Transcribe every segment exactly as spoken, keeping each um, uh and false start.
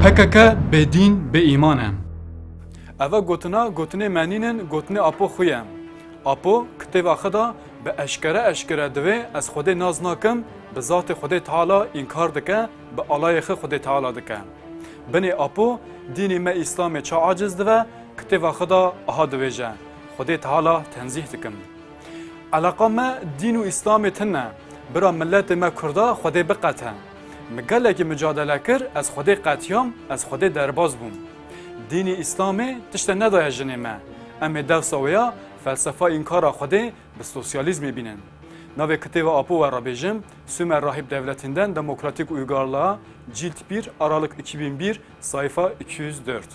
P K K bêdîn, bê îman e. Eva gotina, gotinê me nînin, gotinê Apo xwe ye. Apo kitêba xwe de bi eşkere eşkere divê ez Xwedê nas nakim, bi zatê Xwedê Teala înkar dike, bi alayê xwe Xwedê Teala dike. Binê Apo dînê me Îslamê ça aciz dive, kitêba xwe de aha dibêje, Xwedê Teala tenzîh dikim. Eleqa me dîn û Îslamê tune. Bira miletê me Kurda Xwedê biqete. Min gelekî micadele kir, ez Xwedê qetiyam, ez Xwedê derbas bûm. Dînî Îslamê tişte nedaye jinê me. Em ê dewsa wê ya felsefa înkara Xwedê bi sosyalîzmê bînin. Navê kitêba Apo we re bêjim, Sümer Rahip Devletinden Demokratik Uygarlığa, Cilt bir, Aralık iki bin bir, sayfa iki yüz dört.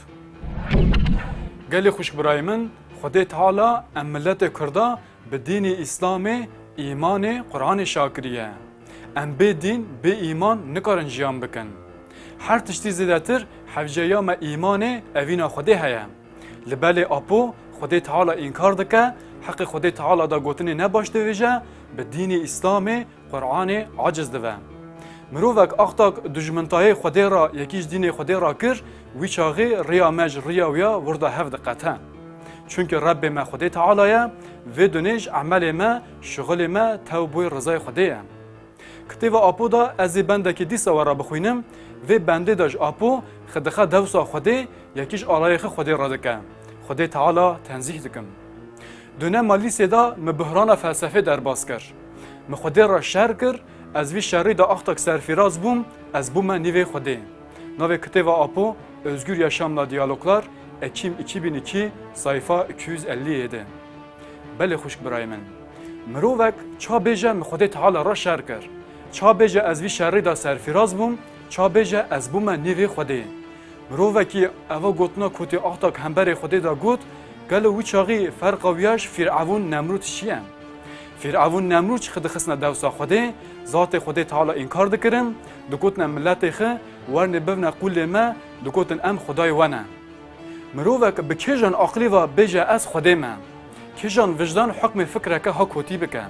Gelê xwişk birayê min, Xwedê Teala em miletê Kurda bi dînê Îslamê, îmanê, Quranê şa kiriye. Em bê dîn, bê îman nikarin jiyan bikin. Her tiştî zêdetir hewceya me îmanê, evîna Xwedê heye. Li belê Apo Xwedê Teala înkar dike, heqê Xwedê Teala da gotinê ne baş dibêje, bi dînê Îslamê, Quranê aciz dibe. Mirovek axtak dijmintayê Xwedê re, yekî ji dînê Xwedê re kir, wî çaxê riya me ji riya wî ya wir de hev diqete. Çunke Rebbê me Xwedê Teala ye, vê dunê ji emelê me, şixulê me tew boy rizayê Xwedê ye. Kitêba Apo de ez ê bendekê dîsa we re bixwînim, vê bendê de ji Apo xwe dixe dewsa Xwedê, yekî ji alayê xwe Xwedê re dike. Xwedê Teala tenzîh dikim. Dûne me lîsê de min buhrana felsefê derbas kir. Min Xwedê re şer kir, ez vî şerî de axtak serfîraz bûm, ez bûme nîvê Xwedê. Navê kitêba Apo, Özgür Yaşamla Diyaloglar, Ekim iki bin iki, sayfa iki yüz elli yedi. Belê xwişk birayê min. Mirovek ça bêje min Xwedê Teala re şer kir. Ça bêje ez vî şerî de serfîraz bûm, ça bêje ez bûme nîvê Xwedê. Mirovekî eva gotina ku tê axtak hemberê Xwedê de got, gelo wî çaxî ferqa wî ya ji Fîr'evûn Nemrûd çi ye? Fîr'evûn Nemrûd jî xwe dixistine dewsa Xwedê, zatê Xwedê Teala înkar dikirin, dikotine miletê xwe, wernê bivne qûlê me, dikotin em Xwedayê we ne. Mirovek bi kêjan aqilî ve bêje ez Xwedê me? Kêjan wijdan hukmê fikreke ha kotî bike?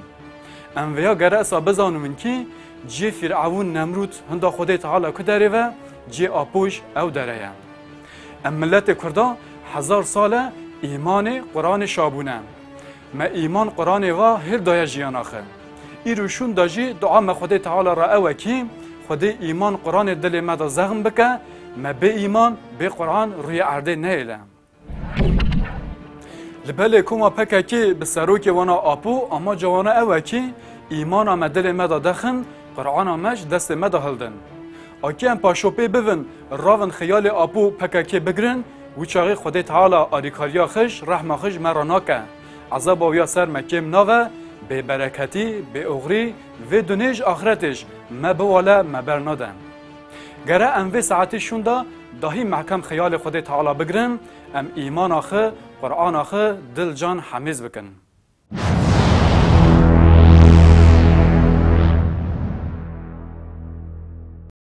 Em vêya gere esa bizanin kî cihê Fîr'evûn Nemrûd hinda Xwedê Teala ku derê ve, cihê Apo jî ew dere ye. Em miletê Kurda hezar sal e îmanê Quranê şabûne. Me îman Quranê ve hêl daye jiyana xwe. Îro şûnda jî dua me Xwedê Teala re ew e kî Xwedê îman Quranê dilê me de zexm bike, me bê îman, bê Quran rûyê erdê nehêle. Li belê koma P K K bi serokê wana Apo amaca wana ew e kî îmana me dilê me de dexin, Qur'ana me ji destê me de hildin. Akî em paşopê bivin, ravin xiyalê Apo P K K bigirin, wî çaxê Xwedê Teala alîkariya xwe ji, rehma xwe ji me re nake. Ezaba wî ya ser me kêm nabe, bêbereketî, bêoxrî, vê dunê ji axretê ji me biwale, me bernade. Gere em vê saetê şûnda dahî mehkem xiyalê Xwedê Teala bigirin, em îmana xwe, Qur'ana xwe dil can hemêz bikin.